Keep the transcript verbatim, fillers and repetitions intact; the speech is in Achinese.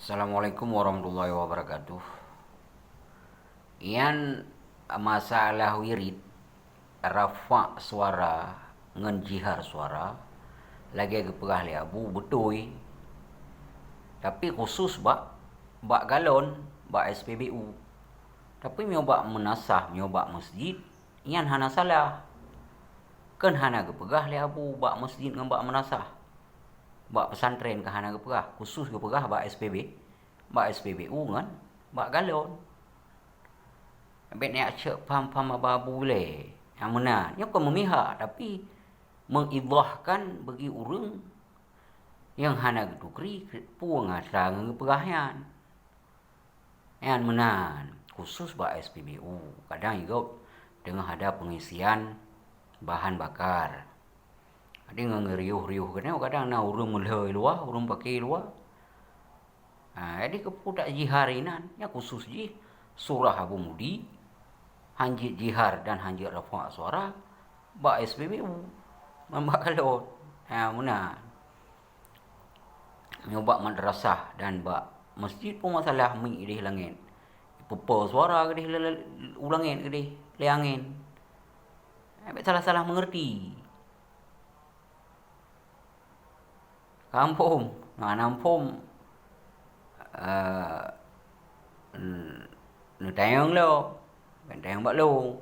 Assalamualaikum warahmatullahi wabarakatuh. Nyan masalah wirid, rafa' suara ngon jihar suara, lagée geupeugah lé Abu, beutôi. Tapi khusus bak, bak galon, bak S P B U. Tapi meunyoe bak meunasah, meunyoe bak meuseujid, nyan hana salah. Kan hana geupeugah lé Abu bak meuseujid ngon bak meunasah. Bak pesantren ka hana geupeugah, khusus geupeugah bak S P B, bak S P B U ngon bak galon. Bék neujak cok pham-pham haba Abu lé. Nyang meunan, nyoe kon meumihak, tapi meuidhahkan bagi ureuëng nyang hana geutukri peue nyang asa ngon geupeugah nyan. Nyan meunan, khusus bak S P B U. Kadang jigob teungoh ada pengisian bahan bakar. Jadi ngon riuh-riuh keunoe kadang na ureuëng meulhö i luwa, ureuëng pake i luwa. Ha, jadi keupeue tak jihar inan, nyan khusus jih surah Abu Mudi, hanjeuet jihar dan hanjeuet rafa' suara bak S P B U, ngon bak galon. Ha, meunan. Nyoe bak madrasah dan bak meuseujid pun masalah mic ideh langét. Peupo suara keudeh le-, le-, u langét keudeh lé angén. Eh, bék salah-salah mengerti. Kampung, na kampung, eh, n-, neutanyong lom, ban tanyong bak lôn.